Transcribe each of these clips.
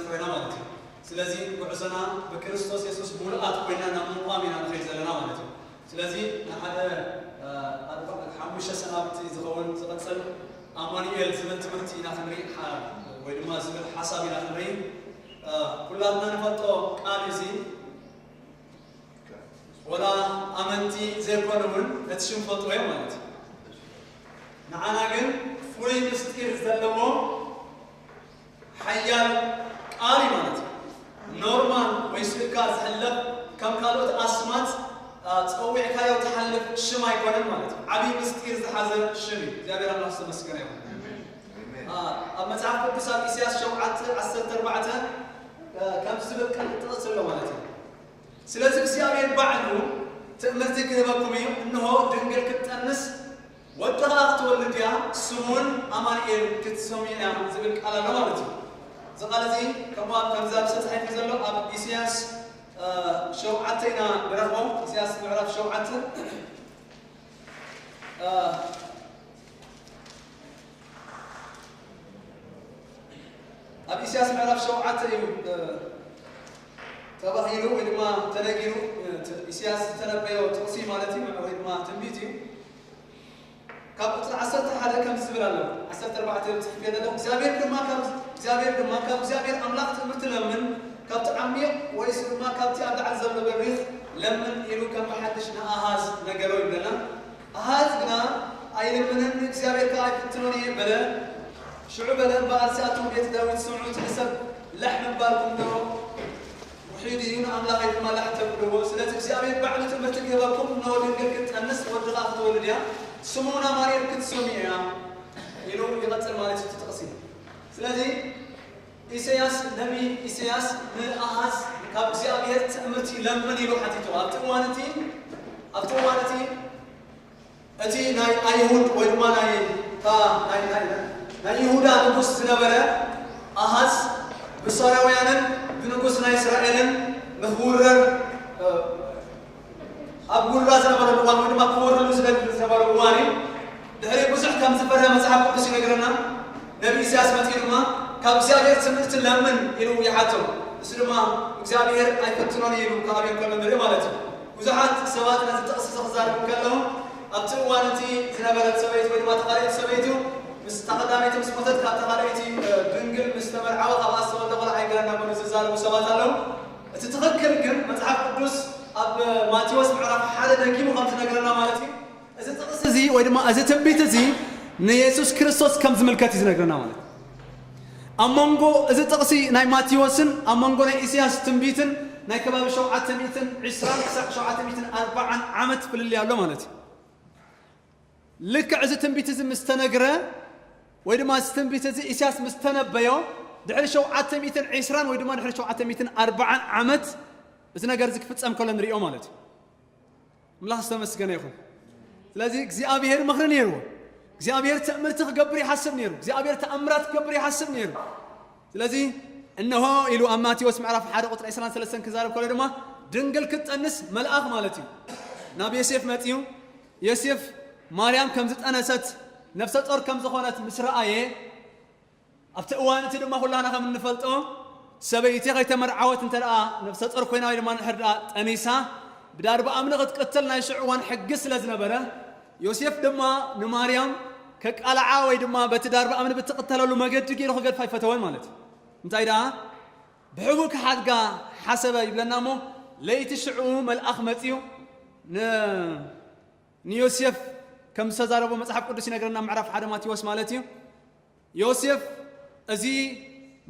ኮይና ማለት እዩ። ስለዚ ጉዕዞና ብክርስቶስ የሱስ ሙሉኣት ኮይና ናብ ምቋም ኢና ንኸይድ ዘለና ማለት እዩ። ስለዚ ንሓደ፣ እ፣ ኣርባ-፣ ሓሙሽተ ሰናብቲ ዝኸውን ዝቕጽል ኣማኑኤል ዝብል ትምህርቲ ኢና ክንርኢ፣ ሓ-፣ ወይ ድማ ዝብል ሓሳብ ኢና ክንርኢ። እ፣ ኩላትና ንፈልጦ ቃል እዩ እዚ። ወላ ኣመንቲ ዘይኮኑ እውን ነቲ ሽም ፈልጥዎ እዮም ማለት እዩ። ንዓና ግን ፍሉይ ምስጢር ዘለዎ ሓያል ቃል እዩ ማለት እዩ። ኖርማል ወይ ስልካ ዝሕለፍ ከም ካልኦት ኣስማት፣ አ፣ ጸዊዕካዮ ትሓልፍ ሽም ኣይኮነን ማለት እዩ። ዓብዪ ምስጢር ዝሓዘ ሽም እዩ። እግዚኣብሔር ኣምላኽ ዝተመስገነ ይኹን። አ፣ ኣብ መጽሓፍ ቅዱስ ኣብ ኢሳያስ ሸውዓተ ዓሰርተ ኣርባዕተ፣ አ፣ ከምዚ ዝብል ቃል ጥቕስ ኣሎ ማለት እዩ። ስለዚ እግዚኣብሔር ባዕሉ ትእምርቲ ክህበኩም እዩ፣ እንሆ ድንግል ክትጠንስ ወዲ ኸኣ ክትወልድ እያ፣ ስሙን ኣማኑኤል ክትሰምዮ እያ ዝብል ቃል ኣሎ ማለት እዩ። እዚ ቃል እዚ ከምኡ ኣብ ከምዚ ኣብ ዝተጻሕፈ ዘሎ ኣብ ኢሳያስ፣ እ፣ ሸውዓተ ኢና ንረኽቦ። ኢሳያስ ምዕራፍ ሸውዓተ፣ እ፣ ኣብ ኢሳያስ ምዕራፍ ሸውዓተ እዩ፣ እ፣ ተባሂሉ ወይ ድማ ተነጊሩ፣ እ፣ ተ-፣ ኢሳያስ ዝተነበዮ ጥቕሲ ማለት እዩ፣ ወይ ድማ ትንቢት እዩ። ካብ ቁጽሪ ዓሰርተ ሓደ ከምዚ ዝብል ኣሎ፣ ዓሰርተ ኣርባዕተ ጽሒፈ ዘለኹ፣ እግዚኣብሔር ድማ ካብ፣ እግዚኣብሔር ድማ ካብ እግዚኣብሔር ኣምላኽ ትእምርቲ ለምን፣ ካብቲ ዓሚቕ ወይስ ድማ ካብቲ ኣብ ላዕሊ ዘሎ በሪኽ ለምን ኢሉ ከም ብሓድሽ ንኣሃዝ ነገሮ ይብለና። ኣሃዝ ግና ኣይልምንን፣ እግዚኣብሔር ከኣ ኣይፍትኖን እየ በለ። ሽዑ በለ፣ እምበኣርሲ ኣቱም ቤት ዳዊት ስምዑ፣ እቲ ንሰብ ላሕ ምባልኩም ዶ ውሒዱ እዩ፣ ንኣምላኸይ ድማ ላሕ ተብልዎ? ስለዚ እግዚኣብሔር ባዕሉ ትምህርቲ ክህበኩም፣ እነሆ ድንግል ክትጠንስ፣ ወዲ ኸኣ ክትወልድ እያ፣ ስሙ እውን ኣማኑኤል ክትሰምዮ እያ ኢሉ ይቐጽል ማለት እዩ እቲ ጥቕሲ። ስለዚ ኢሳያስ፣ ነቢ ኢሳያስ ንኣሃዝ ካብ እግዚኣብሔር ትእምርቲ ለምን ኢሉ ሓቲቱ። ኣብቲ እዋን እቲ፣ ኣብቲ እዋን እቲ እቲ ናይ ኣይሁድ ወይ ድማ ናይ፣ እታ ናይ፣ ናይ፣ ናይ ይሁዳ ንጉስ ዝነበረ ኣሃዝ ብሶርያውያንን ብንጉስ ናይ እስራኤልን ንኽውረር፣ እ፣ ኣብ ውራ ዝነበረሉ እዋን ወይ ድማ ክወርሉ ዝደሊ ዝነበረ እዋን እዩ። ድሕሪ ብዙሕ ከም ዝፈርሀ መጽሓፍ ቅዱስ ይነግረና። ነቢ ኢሳያስ መጺኡ ድማ ካብ እግዚኣብሔር ትምህርቲ ለምን ኢሉ ይሓቶ። እሱ ድማ እግዚኣብሔር ኣይፈትኖን ኢሉ ክኣብዮ ከሎ ንርኢ ማለት እዩ። ብዙሓት ሰባት ነዚ ጥቕሲ እዚ ክዛረቡ ከለዉ፣ ኣብቲ እዋን እቲ ዝነበረት ሰበይቲ ወይ ድማ ተኻልኣይቲ ሰበይቱ ምስ፣ እታ ቀዳመይቲ ምስ ሞተት፣ ካብታ ካልኣይቲ፣ እ፣ ድንግል ምስ ተመርዓወ፣ ካብኣ ዝተወልደ ቆልዓ ኣይገረና በሉ ዝዛረቡ ሰባት ኣለዉ። እቲ ትኽክል ግን መጽሓፍ ቅዱስ ኣብ ማቴዎስ ምዕራፍ ሓደ ደጊሙ ከም ዝነግረና ማለት እዩ። እዚ ጥቕሲ እዚ ወይ ድማ እዚ ትንቢት እዚ ንየሱስ ክርስቶስ ከም ዝምልከት እዩ ዝነግረና ማለት እዩ። ኣብ መንጎ እዚ ጥቕሲ ናይ ማቴዎስን ኣብ መንጎ ናይ ኢሳያስ ትንቢትን ናይ ከባቢ ሸውዓተ ሚእትን ዕስራን ክሳዕ ሸውዓተ ሚእትን ኣርባዓን ዓመት ፍልልይ ኣሎ ማለት እዩ። ልክዕ እዚ ትንቢት እዚ ምስ ተነግረ ወይ ድማ እዚ ትንቢት እዚ ኢሳያስ ምስ ተነበዮ ድሕሪ ሸውዓተ ሚእትን ዕስራን ወይ ድማ ድሕሪ ሸውዓተ ሚእትን ኣርባዓን ዓመት እዚ ነገር እዚ ክፍጸም ከሎ ንሪኦ ማለት እዩ። ኣምላኽ ዝተመስገነ ይኹን። ስለዚ እግዚኣብሔር ምኽሪ ነይርዎ። እግዚኣብሔር ትእምርቲ ክገብር ይሓስብ ነይሩ። እግዚኣብሔር ተኣምራት ክገብር ይሓስብ ነይሩ። ስለዚ እነሆ ኢሉ ኣብ ማቴዎስ ምዕራፍ ሓደ ቁጽሪ ዕስራን ሰለስተን ክዛረብ ከሎ ድማ ድንግል ክትጠንስ መልኣኽ ማለት እዩ ናብ ዮሴፍ መጺኡ፣ ዮሴፍ ማርያም ከም ዝጠነሰት ነፍሰ ጾር ከም ዝኾነት ምስ ረኣየ ኣብቲ እዋን እቲ ድማ ኩላና ከም እንፈልጦ ሰበይቲ ከይተመርዓወት እንተ ደኣ ነፍሰ ጾር ኮይና ወይ ድማ እንድሕር ደኣ ጠኒሳ ብዳርባ እምኒ ክትቅተል ናይ ሽዑ እዋን ሕጊ ስለ ዝነበረ ዮሴፍ ድማ ንማርያም ከቃልዓ ወይ ድማ በቲ ዳርባ እምኒ ብትቕተለሉ መገዲ ገይሩ ክገድፋ ኣይፈተወን ማለት እዩ። እንታይ ደኣ ብሕቡእ ክሓድጋ ሓሰበ ይብለና እሞ ለይቲ ሽዑ መልኣኽ መጺኡ ን-፣ ንዮሴፍ ከም ዝተዛረቦ መጽሓፍ ቅዱስ ይነግረና። ምዕራፍ ሓደ ማቴዎስ ማለት እዩ። ዮሴፍ እዚ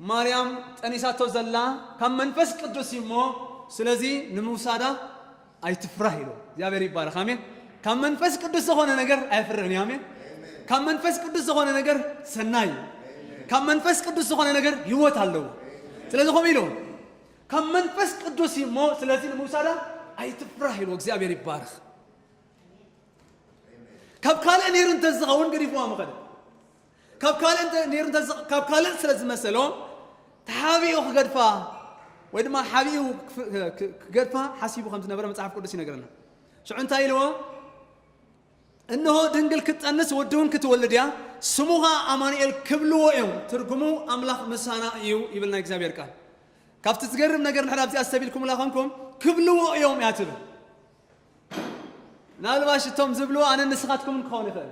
ማርያም ጠኒሳቶ ዘላ ካብ መንፈስ ቅዱስ እዩ እሞ ስለዚ ንምውሳዳ ኣይትፍራህ ኢሉ። እግዚኣብሔር ይባረኽ። ኣሜን። ካብ መንፈስ ቅዱስ ዝኾነ ነገር ኣየፍርህን እዩ። ኣሜን። ካብ መንፈስ ቅዱስ ዝኾነ ነገር ሰናይ እዩ። ካብ መንፈስ ቅዱስ ዝኾነ ነገር ህይወት ኣለዎ። ስለዚ ከምኡ ኢሉ ካብ መንፈስ ቅዱስ እዩ እሞ ስለዚ ንምውሳዳ ኣይትፍራህ ኢሉ። እግዚኣብሔር ይባረኽ። ካብ ካልእ ነይሩ እንተዝኸውን ገዲፍዋ ምኸደ። ካብ ካልእ እንተ ነይሩ እንተዝ-፣ ካብ ካልእ ስለ ዝመሰሎ ተሓቢኡ ክገድፋ ወይ ድማ ሓቢኡ ክፍ-፣ ክ-፣ ክገድፋ ሓሲቡ ከም ዝነበረ መጽሓፍ ቅዱስ ይነግረና። ሽዑ እንታይ ኢልዎ? እንሆ ድንግል ክትጸንስ ወዲ እውን ክትወልድ እያ፣ ስሙ ኸኣ ኣማኑኤል ክብልዎ እዮም። ትርጉሙ ኣምላኽ ምሳና እዩ ይብል ናይ እግዚኣብሔር ቃል። ካብቲ ዝገርም ነገር ንሕና ኣብዚ ኣስተቢልኩምላ ኾንኩም ክብልዎ እዮም እያ ትብል። ናልባሽ እቶም ዝብልዎ ኣነ ንስኻትኩምን ክኸውን ይኽእል።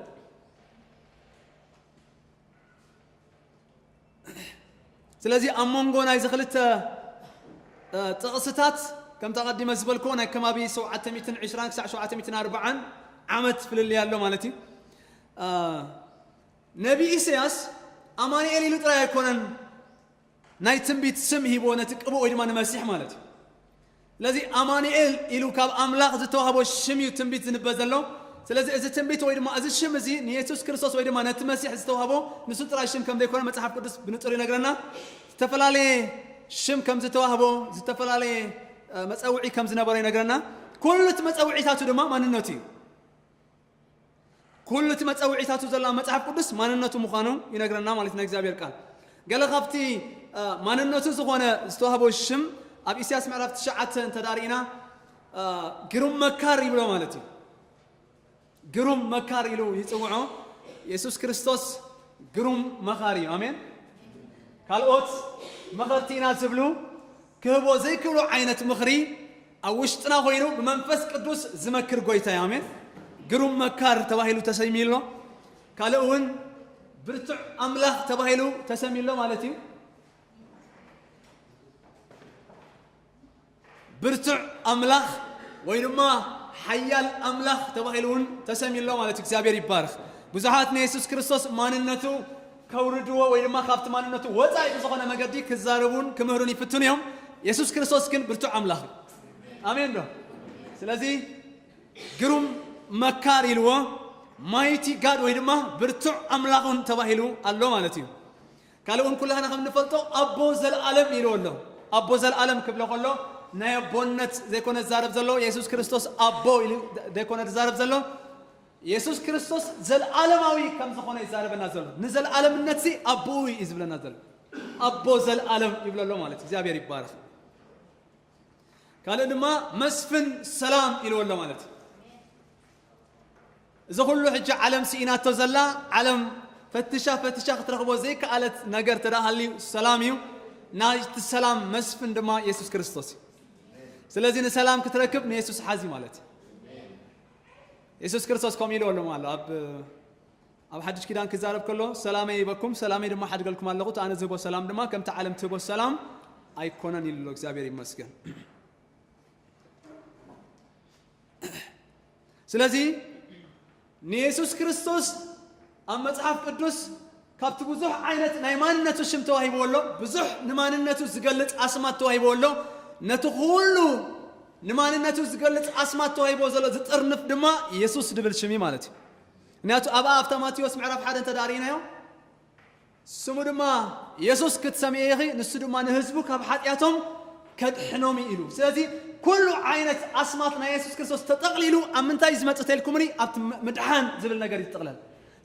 ስለዚ ኣብ መንጎ ናይዚ ክልተ ጥቕስታት ከምቲ ኣቐዲመ ዝበልክዎ ናይ ከባቢ ሸውዓተ ሚእትን ዕስራን ክሳዕ ሸውዓተ ሚእትን ኣርባዓን ዓመት ፍልልይ ኣሎ ማለት እዩ። ነቢ ኢሳያስ ኣማኑኤል ኢሉ ጥራይ ኣይኮነን ናይ ትንቢት ስም ሂብዎ ነቲ ቅቡእ ወይ ድማ ንመሲሕ ማለት እዩ። ስለዚ ኣማኑኤል ኢሉ ካብ ኣምላኽ ዝተዋህቦ ሽም እዩ ትንቢት ዝንበ ዘሎ። ስለዚ እዚ ትንቢት ወይ ድማ እዚ ሽም እዚ ንየሱስ ክርስቶስ ወይ ድማ ነቲ መሲሕ ዝተዋህቦ ንሱ ጥራይ ሽም ከም ዘይኮነ መጽሓፍ ቅዱስ ብንጹር ይነግረና። ዝተፈላለየ ሽም ከም ዝተዋህቦ፣ ዝተፈላለየ መጸውዒ ከም ዝነበሮ ይነግረና። ኩሉ እቲ መጸውዒታቱ ድማ ማንነቱ እዩ። ኩሉ እቲ መጸውዒታቱ ዘሎ ኣብ መጽሓፍ ቅዱስ ማንነቱ ምዃኑ ይነግረና ማለት ናይ እግዚኣብሔር ቃል። ገለ ካብቲ ማንነቱ ዝኾነ ዝተዋህቦ ሽም ኣብ ኢሳያስ ምዕራፍ ትሽዓተ እንተ ዳርኢና ግሩም መካር ይብሎ ማለት እዩ። ግሩም መካር ኢሉ ይጽውዖ። የሱስ ክርስቶስ ግሩም መኻር እዩ። ኣሜን። ካልኦት መኸርቲ ኢና ዝብሉ ክህቦ ዘይክእሉ ዓይነት ምኽሪ ኣብ ውሽጥና ኮይኑ ብመንፈስ ቅዱስ ዝመክር ጎይታ እዩ። ኣሜን። ግሩም መካር ተባሂሉ ተሰይሚ ኣሎ። ካልእ እውን ብርቱዕ ኣምላኽ ተባሂሉ ተሰሚ ኣሎ ማለት እዩ። ብርቱዕ ኣምላኽ ወይ ድማ ሓያል ኣምላኽ ተባሂሉ እውን ተሰሚ ኣሎ ማለት እዩ። እግዚኣብሔር ይባረኽ። ብዙሓት ንየሱስ ክርስቶስ ማንነቱ ከውርድዎ ወይ ድማ ካብቲ ማንነቱ ወጻኢ ብዝኾነ መገዲ ክዛረቡን ክምህሩን ይፍትኑ እዮም። የሱስ ክርስቶስ ግን ብርቱዕ ኣምላኽ እዩ። ኣሜን ዶ? ስለዚ ግሩም መካር ኢልዎ፣ ማይቲ ጋድ ወይ ድማ ብርቱዕ ኣምላኽ እውን ተባሂሉ ኣሎ ማለት እዩ። ካልእ እውን ኩላህና ከም ንፈልጦ ኣቦ ዘለኣለም ኢልዎ ኣሎ። ኣቦ ዘለኣለም ክብሎ ከሎ ናይ ኣቦነት ዘይኮነ ዝዛረብ ዘሎ፣ የሱስ ክርስቶስ ኣቦ ኢሉ ዘይኮነ ዝዛረብ ዘሎ፣ የሱስ ክርስቶስ ዘለኣለማዊ ከም ዝኾነ ይዛረበና ዘሎ። ንዘለኣለምነት ሲ ኣቦኡ እዩ ዝብለና ዘሎ። ኣቦ ዘለኣለም ይብሎ ኣሎ ማለት እዩ። እግዚኣብሔር ይባረኽ። ካልእ ድማ መስፍን ሰላም ኢልዎ ኣሎ ማለት እዩ። እዚ ኩሉ ሕጂ ዓለም ስኢናቶ ዘላ፣ ዓለም ፈትሻ ፈትሻ ክትረኽቦ ዘይከኣለት ነገር ተደኣ ሃልዩ ሰላም እዩ። ናይቲ ሰላም መስፍን ድማ የሱስ ክርስቶስ እዩ። ስለዚ ንሰላም ክትረክብ ንየሱስ ሓዚ ማለት እዩ። የሱስ ክርስቶስ ከምኡ ኢልዎ ኣሎ ማለት ኣብ ኣብ ሓድሽ ኪዳን ክዛረብ ከሎ ሰላመይ ይበኩም፣ ሰላመይ ድማ ሓድገልኩም ኣለኹ፣ እቲ ኣነ ዝህቦ ሰላም ድማ ከምቲ ዓለም ትህቦ ሰላም ኣይኮነን ኢሉ ኣሎ። እግዚኣብሔር ይመስገን። ስለዚ ንየሱስ ክርስቶስ ኣብ መጽሓፍ ቅዱስ ካብቲ ብዙሕ ዓይነት ናይ ማንነቱ ሽም ተዋሂብዎ ኣሎ፣ ብዙሕ ንማንነቱ ዝገልጽ ኣስማት ተዋሂብዎ ኣሎ። ነቲ ኩሉ ንማንነቱ ዝገልጽ ኣስማት ተዋሂብዎ ዘሎ ዝጥርንፍ ድማ የሱስ ዝብል ሽም እዩ ማለት እዩ። ምክንያቱ ኣብኣ ኣብታ ማቴዎስ ምዕራፍ ሓደ እንተ ዳርኢናዮ ስሙ ድማ የሱስ ክትሰምየ ኢኺ፣ ንሱ ድማ ንህዝቡ ካብ ሓጢኣቶም ከድሕኖም እዩ ኢሉ። ስለዚ ኩሉ ዓይነት ኣስማት ናይ የሱስ ክርስቶስ ተጠቕሊሉ ኣብ ምንታይ እዩ ዝመጽእ ተልኩምኒ? ኣብቲ ም-፣ ምድሓን ዝብል ነገር እዩ ዝጥቕለል።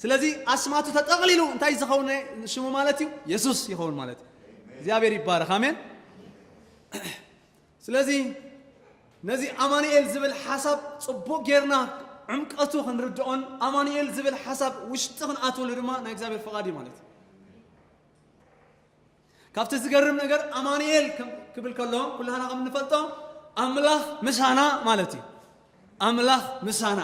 ስለዚ ኣስማቱ ተጠቕሊሉ እንታይ ዝኸውን ናይ ሽሙ ማለት እዩ? የሱስ ይኸውን ማለት እዩ። እግዚኣብሔር ይባረኽ። ኣሜን። ስለዚ ነዚ ኣማኑኤል ዝብል ሓሳብ ጽቡቕ ጌርና ዕምቀቱ ክንርድኦን ኣማኑኤል ዝብል ሓሳብ ውሽጢ ክንኣትወሉ ድማ ናይ እግዚኣብሔር ፍቓድ እዩ ማለት እዩ። ካብቲ ዝገርም ነገር ኣማኑኤል ከም-፣ ክብል ከሎ ኩላህና ከም እንፈልጦ ኣምላኽ ምሳና ማለት እዩ። ኣምላኽ ምሳና።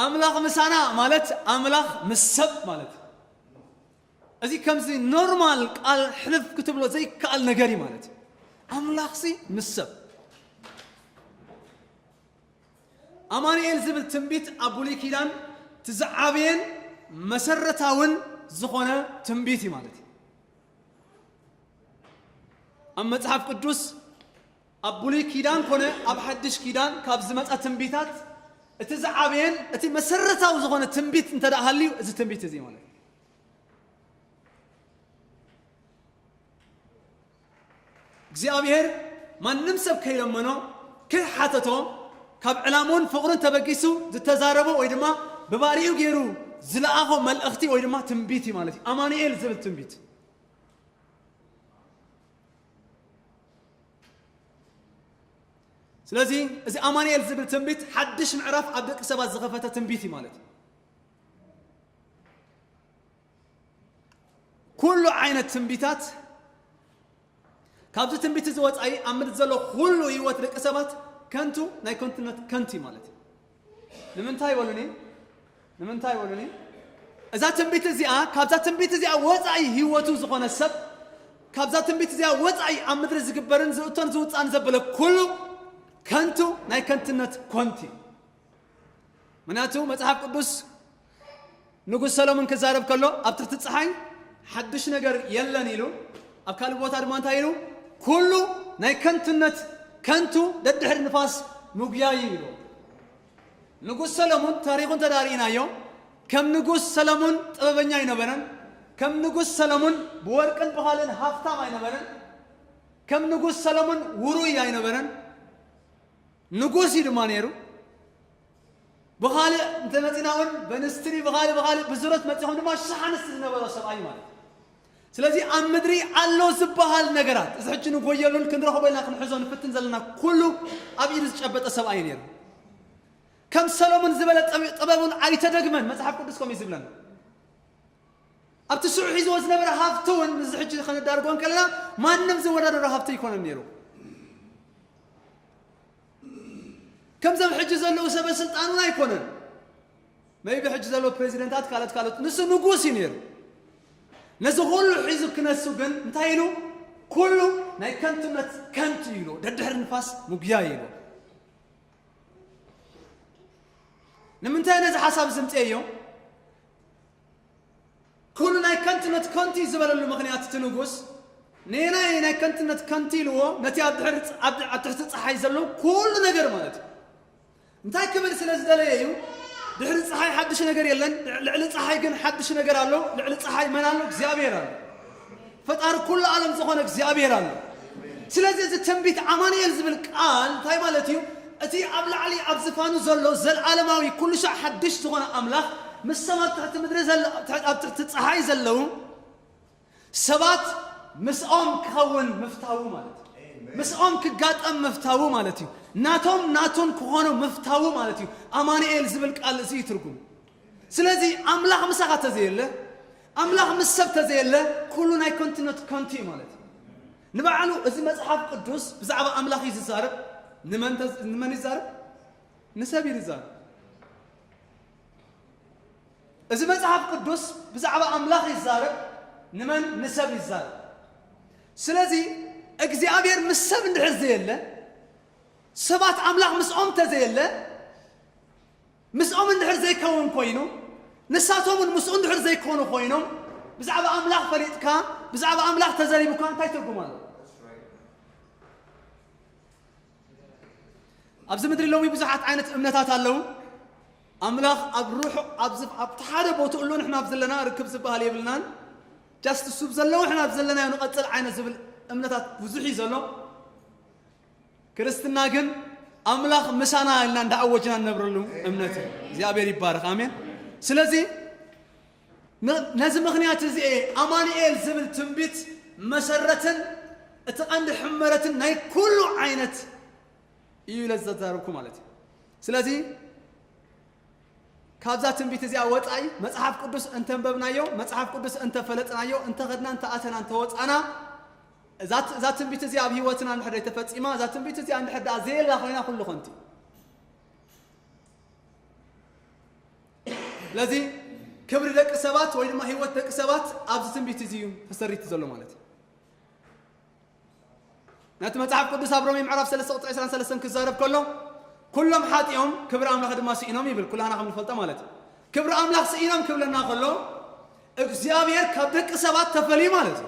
ኣምላኽ ምሳና ማለት ኣምላኽ ምስ ሰብ ማለት እዩ። እዚ ከምዚ ኖርማል ቃል ሕልፍ ክትብሎ ዘይከኣል ነገር እዩ ማለት እዩ። ኣምላኽሲ ምስ ሰብ። ኣማኑኤል ዝብል ትንቢት ኣብ ብሉይ ኪዳን እቲ ዝዓበየን መሰረታውን ዝኾነ ትንቢት እዩ ማለት እዩ። ኣብ መጽሓፍ ቅዱስ ኣብ ብሉይ ኪዳን ኮነ ኣብ ሓድሽ ኪዳን ካብ ዝመጻ ትንቢታት እቲ ዝዓበየን እቲ መሰረታዊ ዝኾነ ትንቢት እንተ ደኣ ሃልዩ እዚ ትንቢት እዚ እዩ ማለት እዩ። እግዚኣብሔር ማንም ሰብ ከይለመኖ ከይሓተቶ ካብ ዕላምኡን ፍቕሩን ተበጊሱ ዝተዛረቦ ወይ ድማ ብባሪኡ ገይሩ ዝለኣኾ መልእኽቲ ወይ ድማ ትንቢት እዩ ማለት እዩ። ኣማኑኤል ዝብል ትንቢት። ስለዚ እዚ ኣማኑኤል ዝብል ትንቢት ሓድሽ ምዕራፍ ኣብ ደቂ ሰባት ዝኸፈተ ትንቢት እዩ ማለት እዩ። ኩሉ ዓይነት ትንቢታት ካብዚ ትንቢት እዚ ወጻኢ ኣብ ምድሪ ዘሎ ኩሉ ህይወት ደቂ ሰባት ከንቱ፣ ናይ ከንቱነት ከንቱ እዩ ማለት እዩ። ንምንታይ በሉኒ? ንምንታይ በሉኒ? እዛ ትንቢት እዚኣ፣ ካብዛ ትንቢት እዚኣ ወጻኢ ህይወቱ ዝኾነ ሰብ፣ ካብዛ ትንቢት እዚኣ ወጻኢ ኣብ ምድሪ ዝግበርን ዝእቶን ዝውጻን ዘበለ ኩሉ ከንቱ፣ ናይ ከንቱነት ኮንቲ። ምክንያቱ መጽሓፍ ቅዱስ ንጉስ ሰሎሞን ክዛረብ ከሎ ኣብ ትሕቲ ጸሓይ ሓድሽ ነገር የለን ኢሉ፣ ኣብ ካልእ ቦታ ድማ እንታይ ኢሉ? ኩሉ ናይ ከንቱነት ከንቱ ደድሕሪ ንፋስ ምጉያይ ኢሉ። ንጉስ ሰሎሞን ታሪኹ እንተ ደኣ ርኢናዮ፣ ከም ንጉስ ሰሎሞን ጥበበኛ ኣይነበረን። ከም ንጉስ ሰሎሞን ብወርቅን ብኻልእን ሃፍታም ኣይነበረን። ከም ንጉስ ሰሎሞን ውሩይ ኣይነበረን። ንጉስ እዩ ድማ ነይሩ። ብኻልእ እንተመጺና እውን በንስትሪ ብኻልእ ብኻልእ ብዙረት መጺኹም ድማ ሽሕ ኣንስቲ ዝነበሮ ሰብኣይ ማለት እዩ። ስለዚ ኣብ ምድሪ ኣሎ ዝበሃል ነገራት፣ እዚ ሕጂ ንጎየሉን ክንረኽቦ ኢልና ክንሕዞ ንፍትን ዘለና ኩሉ ኣብ ኢዱ ዝጨበጠ ሰብኣይ ነይሩ። ከም ሰሎሞን ዝበለ ጥበ-፣ ጥበቡን ኣይተደግመን፣ መጽሓፍ ቅዱስ ከምኡ እዩ ዝብለና። ኣብቲ ሽዑ ሒዝዎ ዝነበረ ሃፍቲ እውን ምስዚ ሕጂ ከነዳርጎ እንከለና ማንም ዝወዳደሮ ሃፍቲ ኣይኮነን ነይሩ። ከምዞም ሕጂ ዘለዉ ሰበ ስልጣን እውን ኣይኮነን። መይቢ ሕጂ ዘለዉ ፕሬዚደንታት ካልኦት ካልኦት፣ ንሱ ንጉስ እዩ ነይሩ። ነዚ ኩሉ ሒዙ ክነሱ ግን እንታይ ኢሉ? ኩሉ ናይ ከንቱነት ከንቱ ኢሉ፣ ደድሕሪ ንፋስ ምጉያይ ኢሉ። ንምንታይ ነዚ ሓሳብ ዝምፅኤዮ? ኩሉ ናይ ከንቱነት ከንቱ እዩ ዝበለሉ ምኽንያት እቲ ንጉስ፣ ነየናይ ናይ ከንቱነት ከንቱ ኢልዎ? ነቲ ኣብ ድሕሪ፣ ኣብ፣ ኣብ ትሕቲ ፀሓይ ዘለዉ ኩሉ ነገር ማለት እዩ። እንታይ ክብል ስለ ዝደለየ እዩ? ድሕሪ ፀሓይ ሓድሽ ነገር የለን፣ ልዕሊ ፀሓይ ግን ሓድሽ ነገር ኣሎ። ልዕሊ ፀሓይ መን ኣሎ? እግዚኣብሔር ኣሎ። ፈጣሪ ኩሉ ዓለም ዝኾነ እግዚኣብሔር ኣሎ። ስለዚ እዚ ትንቢት ኣማኑኤል ዝብል ቃል እንታይ ማለት እዩ? እቲ ኣብ ላዕሊ ኣብ ዝፋኑ ዘሎ ዘለዓለማዊ ኩሉ ሻዕ ሓድሽ ዝኾነ ኣምላኽ ምስ ሰብ ኣብ ትሕቲ ምድሪ ዘለ-፣ ኣብ ትሕ-፣ ኣብ ትሕቲ ፀሓይ ዘለዉ ሰባት ምስኦም ክኸውን ምፍታዉ ማለት እዩ። ምስኦም ክጋጠም ምፍታዉ ማለት እዩ። ናቶም ናቱን ክኾኑ ምፍታዉ ማለት እዩ። ኣማኑኤል ዝብል ቃል እዚ እዩ ትርጉሙ። ስለዚ ኣምላኽ ምሳኻ ተዘየለ፣ ኣምላኽ ምስ ሰብ ተዘየለ፣ ኩሉ ናይ ከንቱነት ከንቱ እዩ ማለት እዩ። ንባዕሉ እዚ መጽሓፍ ቅዱስ ብዛዕባ ኣምላኽ እዩ ዝዛረብ። ንመን ተዝ-፣ ንመን ይዛረብ? ንሰብ እዩ ዝዛረብ። እዚ መጽሓፍ ቅዱስ ብዛዕባ ኣምላኽ ይዛረብ። ንመን? ንሰብ ይዛረብ። ስለዚ እግዚኣብሔር ምስ ሰብ እንድሕር ዘየለ፣ ሰባት ኣምላኽ ምስኦም ተዘየለ፣ ምስኦም እንድሕር ዘይከውን ኮይኑ፣ ንሳቶም እውን ምስኡ እንድሕር ዘይኮኑ ኮይኖም፣ ብዛዕባ ኣምላኽ ፈሊጥካ፣ ብዛዕባ ኣምላኽ ተዘሪቡካ እንታይ ትርጉም ኣለዎ? ኣብዚ ምድሪ ሎሚ ብዙሓት ዓይነት እምነታት ኣለዉ። ኣምላኽ ኣብ ርሑቕ፣ ኣብዚ፣ ኣብቲ ሓደ ቦትኡ ኣሎ፣ ንሕና ኣብ ዘለና ርክብ ዝበሃል የብልናን። ጃስት እሱ ኣብ ዘለዎ ንሕና ኣብ ዘለናዮ ንቐጽል ዓይነት ዝብል እምነታት ብዙሕ እዩ ዘሎ። ክርስትና ግን ኣምላኽ ምሳና ኢልና እንዳኣወጅና ንነብረሉ እምነት እዩ። እግዚኣብሔር ይባረኽ። ኣሜን። ስለዚ ን-፣ ነዚ ምኽንያት እዚ እየ ኣማኑኤል ዝብል ትንቢት መሰረትን እቲ ቀንዲ ሕመረትን ናይ ኩሉ ዓይነት እዩ ኢለ ዝተዛረብኩ ማለት እዩ። ስለዚ ካብዛ ትንቢት እዚኣ ወጻኢ መጽሓፍ ቅዱስ እንተንበብናዮ፣ መጽሓፍ ቅዱስ እንተፈለጥናዮ፣ እንተኸድና፣ እንተኣተና፣ እንተወጻና፣ እዛ ት-፣ እዛ ትንቢት እዚኣ ኣብ ህይወትና እንድሕር ተፈጺማ፣ እዛ ትንቢት እዚኣ እንድሕር ደኣ ዘየላ ኮይና ኩሉ ከንቱ እዩ። ስለዚ ክብሪ ደቂ ሰባት ወይ ድማ ህይወት ደቂ ሰባት ኣብዚ ትንቢት እዚ እዩ ተሰሪቱ ዘሎ ማለት እዩ። ነቲ መጽሓፍ ቅዱስ ኣብ ሮሜ ምዕራፍ ሰለስተ ቁጽሪ ዕስራን ሰለስተን ክዛረብ ከሎ፣ "ኩሎም ሓጢኦም ክብሪ ኣምላኽ ድማ ስኢኖም" ይብል፣ ኩላና ከም ንፈልጦ ማለት እዩ። ክብሪ ኣምላኽ ስኢኖም ክብለና ከሎ፣ እግዚኣብሔር ካብ ደቂ ሰባት ተፈልዩ ማለት እዩ።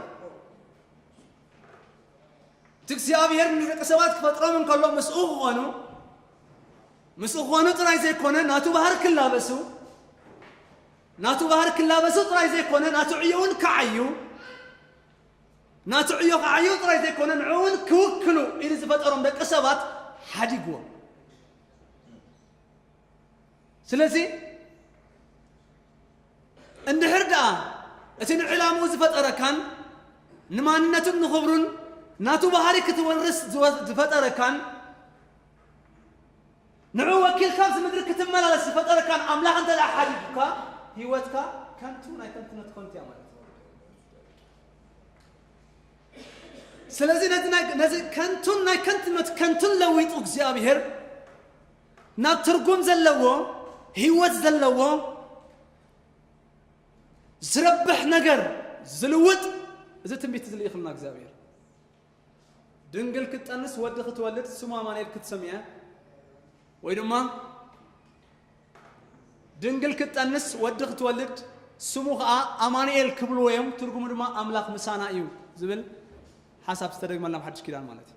እቲ እግዚኣብሔር ንደቂ ሰባት ክፈጥሮም እንከሎ ምስኡ ክኾኑ፣ ምስኡ ክኾኑ ጥራይ ዘይኮነ፣ ናቱ ባህሪ ክላበሱ፣ ናቱ ባህሪ ክላበሱ ጥራይ ዘይኮነ፣ ናቱ ዕዮ እውን ክዓዩ፣ ናቱ ዕዮ ክዓዩ ጥራይ ዘይኮነ፣ ንዕኡ እውን ክውክሉ ኢሉ ዝፈጠሮም ደቂ ሰባት ሓዲግዎም። ስለዚ እንድሕር ደኣ እቲ ንዕላምኡ ዝፈጠረካን ንማንነቱን ንኽብሩን ናቱ ባህሪ ክትወርስ ዝወ-፣ ዝፈጠረካን ንዑ ወኪልካ ኣብዚ ምድሪ ክትመላለስ ዝፈጠረካን ኣምላኽ እንተ ደኣ ሓዲጉካ፣ ህይወትካ ከንቱ ናይ ከንቱነት ከንቱ እያ ማለት እዩ። ስለዚ ነዚ ናይ-፣ ነዚ ከንቱን ናይ ከንቱነት ከንቱን ለዊጡ እግዚኣብሔር ናብ ትርጉም ዘለዎ ህይወት ዘለዎ ዝረብሕ ነገር ዝልውጥ እዚ ትንቢት እዚ ልኢኽልና እግዚኣብሔር። ድንግል ክትጠንስ ወዲ ክትወልድ ስሙ ኣማኑኤል ክትሰምየ፣ ወይ ድማ ድንግል ክትጠንስ ወዲ ክትወልድ ስሙ ኸዓ ኣማኑኤል ክብልዎ እዮም፣ ትርጉሙ ድማ ኣምላኽ ምሳና እዩ ዝብል ሓሳብ ዝተደግመልና ኣብ ሓድሽ ኪዳን ማለት እዩ።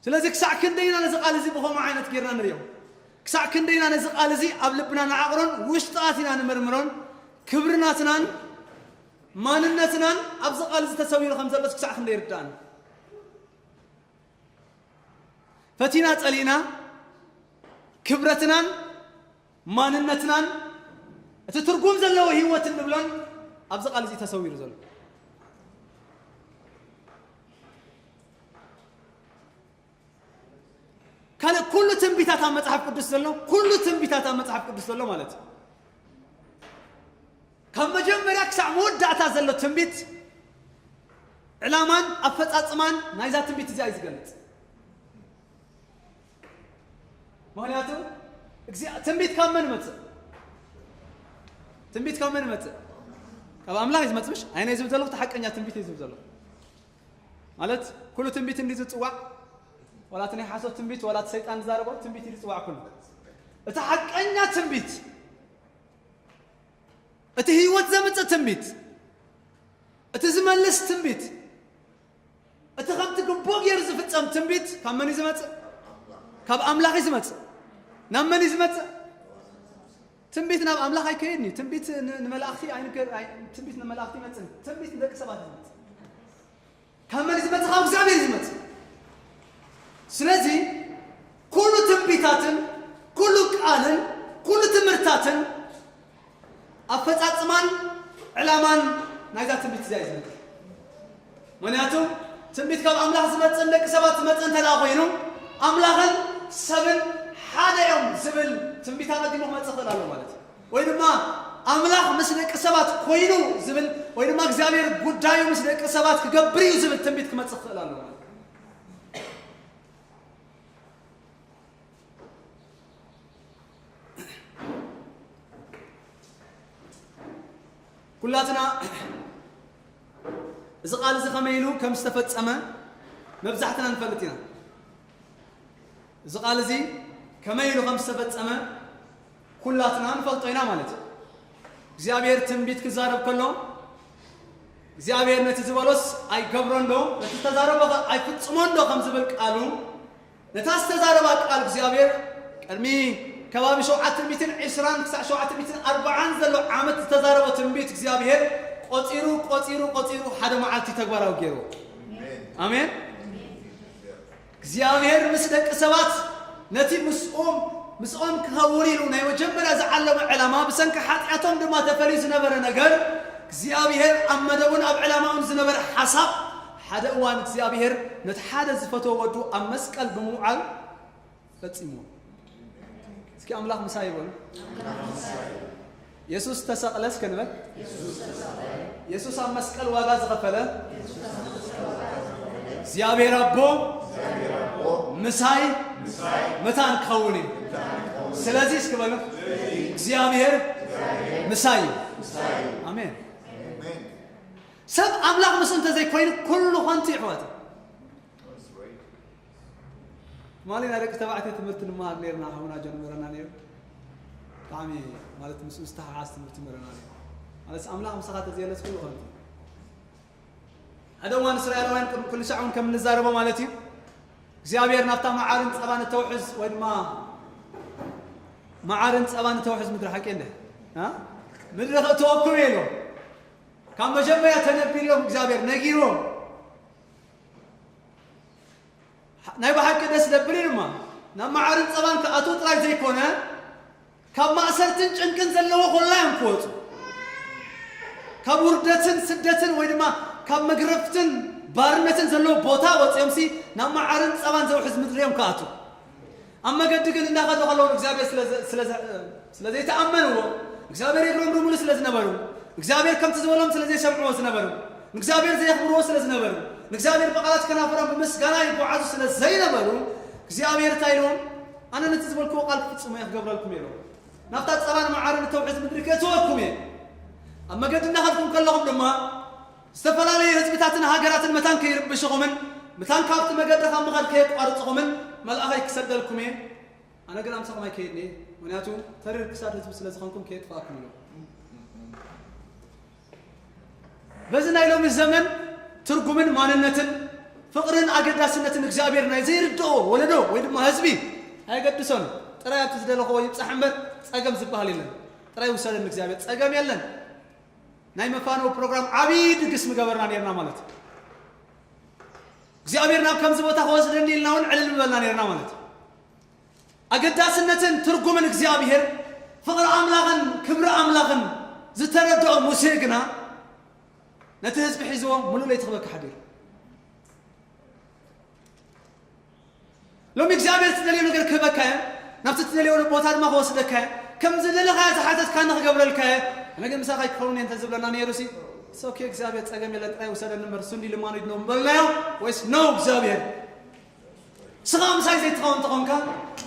ስለዚ ክሳዕ ክንደይና ነዚ ቃል እዚ ብኸምኡ ዓይነት ጌርና ንርእዮ? ክሳዕ ክንደይና ነዚ ቃል እዚ ኣብ ልብና ንዓቕሮን ውሽጢ ኣቲና ንምርምሮን ክብሪ ናትናን ማንነትናን ኣብዚ ቃል እዚ ተሰዊሩ ከም ዘሎስ ክሳዕ ክንደይ ይርዳእና? ፈቲና ጸሊእና ክብረትናን ማንነትናን እቲ ትርጉም ዘለዎ ህይወት እንብሎን ኣብዚ ቃል እዚ ተሰዊሩ ዘሎ። ካልእ ኩሉ ትንቢታት ኣብ መጽሓፍ ቅዱስ ዘሎ፣ ኩሉ ትንቢታት ኣብ መጽሓፍ ቅዱስ ዘሎ ማለት እዩ። ካብ መጀመርያ ክሳዕ መወዳእታ ዘሎ ትንቢት ዕላማን ኣፈጻጽማን ናይዛ ትንቢት እዚኣ እዩ ዝገልጽ። ምኽንያቱ እግዚኣብ-፣ ትንቢት ካብ መን ይመጽእ? ትንቢት ካብ መን ይመጽእ? ካብ ኣምላኽ እዩ ዝመጽእ፣ ምሽ? ኣይነ ዝብል ዘለኹ፣ እቲ ሓቀኛ ትንቢት እዩ ዝብል ዘለኹ። ማለት፣ ኩሉ ትንቢት እንዲ ዝጽዋዕ፣ ዋላ እቲ ናይ ሓሶት ትንቢት፣ ዋላ እቲ ሰይጣን ዝዛረቦ ትንቢት እዩ ዝጽዋዕ ኩሉ። እቲ ሓቀኛ ትንቢት፣ እቲ ህይወት ዘምጽእ ትንቢት፣ እቲ ዝመልስ ትንቢት፣ እቲ ከምቲ ግቡእ ገይሩ ዝፍጸም ትንቢት ካብ መን እዩ ዝመጽእ? ካብ ኣምላኽ እዩ ዝመጽእ። ናብ መን እዩ ዝመጽእ? ትንቢት ናብ ኣምላኽ ኣይከይድን እዩ። ትንቢት ን-፣ ንመላእኽቲ ኣይንገ-፣ ኣይ-፣ ትንቢት ንመላእኽቲ ይመጽእ። ትንቢት ንደቂ ሰባት እዩ ዝመጽእ። ካብ መን እዩ ዝመጽእ? ካብ እግዚኣብሔር እዩ ዝመጽእ። ስለዚ ኩሉ ትንቢታትን ኩሉ ቃልን ኩሉ ትምህርታትን ኣፈጻጽማን ዕላማን ናይዛ ትንቢት እዚኣ እዩ ዝነግር። ምኽንያቱ ትንቢት ካብ ኣምላኽ ዝመጽእ ንደቂ ሰባት ዝመጽእ እንተ ደኣ ኮይኑ፣ ኣምላኽን ሰብን ሓደ እዮም ዝብል ትንቢት ኣቐዲሙ ክመጽእ ይኽእል ኣሎ ማለት እዩ። ወይ ድማ ኣምላኽ ምስ ደቂ ሰባት ኮይኑ ዝብል፣ ወይ ድማ እግዚኣብሔር ጉዳዩ ምስ ደቂ ሰባት ክገብር እዩ ዝብል ትንቢት ክመጽእ ይኽእል ኣሎ ማለት እዩ። ኩላትና እዚ ቃል እዚ ከመይ ኢሉ ከም ዝተፈጸመ መብዛሕትና ንፈልጥ ኢና። እዚ ቃል እዚ ከመይ ኢሉ ከም ዝተፈጸመ ኩላትና ንፈልጦ ኢና ማለት እዩ። እግዚኣብሔር ትንቢት ክዛረብ ከሎ እግዚኣብሔር ነቲ ዝበሎስ ኣይገብሮን ዶ፣ ነቲ ዝተዛረቦ ኸ ኣይፍጽሞን ዶ ከም ዝብል ቃሉ፣ ነታ ዝተዛረባ ቃል እግዚኣብሔር ቅድሚ ከባቢ ሸውዓተ ሚእትን ዕስራን ክሳዕ ሸውዓተ ሚእትን ኣርባዓን ዘሎ ዓመት ዝተዛረቦ ትንቢት እግዚኣብሔር ቆጺሩ፣ ቆጺሩ፣ ቆጺሩ ሓደ መዓልቲ ተግባራዊ ገይርዎ። ኣሜን። እግዚኣብሔር ምስ ደቂ ሰባት ነቲ ምስኦም፣ ምስኦም ክኸውን ኢሉ ናይ መጀመርያ ዝዓለመ ዕላማ፣ ብሰንኪ ሓጢኣቶም ድማ ተፈልዩ ዝነበረ ነገር፣ እግዚኣብሔር ኣብ መደቡን ኣብ ዕላማኡን ዝነበረ ሓሳብ፣ ሓደ እዋን እግዚኣብሔር ነቲ ሓደ ዝፈትዎ ወዱ ኣብ መስቀል ብምውዓል ፈጺምዎ። እስኪ ኣምላኽ ምሳይ ይበሉ። የሱስ ተሰቕለ እስከ ንበል። የሱስ ኣብ መስቀል ዋጋ ዝኸፈለ እግዚኣብሔር ኣቦ ምሳይ መታን ክኸውን እዩ። ስለዚ እስኪ በሉ፣ እግዚኣብሔር ምሳይ እዩ። ኣሜን። ሰብ ኣምላኽ ምስኡ እንተዘይኮይኑ ኩሉ ኸንቱ እዩ፣ ኣሕዋት። ትማሊ ናይ ደቂ ተባዕትዮ ትምህርቲ ንመሃር ነይርና፣ ሓውና ጀምረና ነይሩ። ብጣዕሚ ማለት ምስኡ ዝተሓሓዝ ትምህርቲ መረና ነይሩ። ማለት ኣምላኽ ምሳኻ ተዘየለስ ኩሉ ኸንቱ። ሓደ እዋን እስራኤላውያን ቅድሚ ኩሉ ሻዕ እውን ከም እንዛረቦ ማለት እዩ፣ እግዚኣብሔር ናብታ መዓርን ጸባን እተውሕዝ ወይ ድማ መዓርን ጸባን እተውሕዝ ምድሪ፣ ሓቂ እንደ፣ እ? ምድሪ ከእትወኩም እየ ኢሎም። ካብ መጀመርያ ተነቢሎም እግዚኣብሔር ነጊርዎም። ናይ ብሓቂ ደስ ደብል እዩ ድማ። ናብ መዓርን ጸባን ክኣትዉ ጥራይ ዘይኮነ፣ ካብ ማእሰርትን ጭንቅን ዘለዎ ኮላ እዮም ክወጹ። ካብ ውርደትን ስደትን ወይ ድማ ካብ መግረፍትን ባርነትን ዘለዎ ቦታ ወጺኦምሲ ናብ መዓርን ጸባን ዘውሕዝ ምድሪ እዮም ክኣትዉ። ኣብ መገዲ ግን እንዳኸዱ ከለዉ እግዚኣብሔር ስለ ዘ-፣ ስለ ዘ-፣ ስለ ዘይተኣመንዎ፣ እግዚኣብሔር የግረምርሙሉ ስለ ዝነበሩ፣ እግዚኣብሔር ከምቲ ዝበሎም ስለ ዘይሰምዕዎ ዝነበሩ፣ ንእግዚኣብሔር ዘየኽብርዎ ስለ ዝነበሩ፣ ንእግዚኣብሔር ብቓላት ከናፍሮም ብምስጋና ይጓዓዙ ስለ ዘይነበሩ፣ እግዚኣብሔር እንታይ ኢልዎም? ኣነ ነቲ ዝበልክዎ ቃል ክፍጽሞ እየ ክገብረልኩም ኢልዎም። ናብታ ጸባን መዓርን እተውሕዝ ምድሪ ከእትወኩም እየ። ኣብ መገዲ እናኸድኩም ከለኹም ድማ ዝተፈላለዩ ህዝብታትን ሃገራትን መታን ከይርብሽኹምን መታን ካብቲ መገዲ ካብ ምኻድ ከየቋርጽኹምን መልኣኸይ ክሰደልኩም እየ። ኣነ ግን ኣምሳኹም ኣይከይድን እየ፣ ምኽንያቱ ተሪር ክሳድ ህዝቢ ስለ ዝኾንኩም ከየጥፍኣኩም ኢልዎም። በዚ ናይ ሎሚ ዘመን ትርጉምን ማንነትን ፍቕርን ኣገዳስነትን እግዚኣብሔር ናይ ዘይርድኦ ወለዶ ወይ ድማ ህዝቢ ኣየገድሶን። ጥራይ ኣብቲ ዝደለኽዎ ይብጻሕ እምበር ጸገም ዝበሃል የለን። ጥራይ ውሰደኒ እግዚኣብሔር፣ ጸገም የለን። ናይ መፋነዊ ፕሮግራም ዓብዪ ድግስ ምገበርና ነይርና ማለት እዩ። እግዚኣብሔር ናብ ከምዚ ቦታ ክወስደኒ ኢልና እውን ዕልል ምበልና ነይርና ማለት እዩ። ኣገዳስነትን ትርጉምን እግዚኣብሔር ፍቕሪ ኣምላኽን ክብሪ ኣምላኽን ዝተረድኦ ሙሴ ግና ነቲ ህዝቢ ሒዝዎ ምሉእ ለይቲ ክበኪ ሓዲሩ። ሎሚ እግዚኣብሔር እትደልዮ ነገር ክህበካ እየ፣ ናብቲ እትደልዮ ቦታ ድማ ክወስደካ እየ፣ ከም ዝደለኻዮ ዝሓተትካኒ ክገብረልካ እየ። ኣነ ግን ምሳኻ ኣይክኸውን እየ እንተዝብለና ነይሩ ሲ፣ it's okay እግዚኣብሔር ጸገም የለን ጥራይ ውሰደኒ እምበር እሱ እንዲ ልማኑ ይድነው ምበልናዮ ወይስ no እግዚኣብሔር ንስኻ ምሳይ ዘይትኸውን እንተኾንካ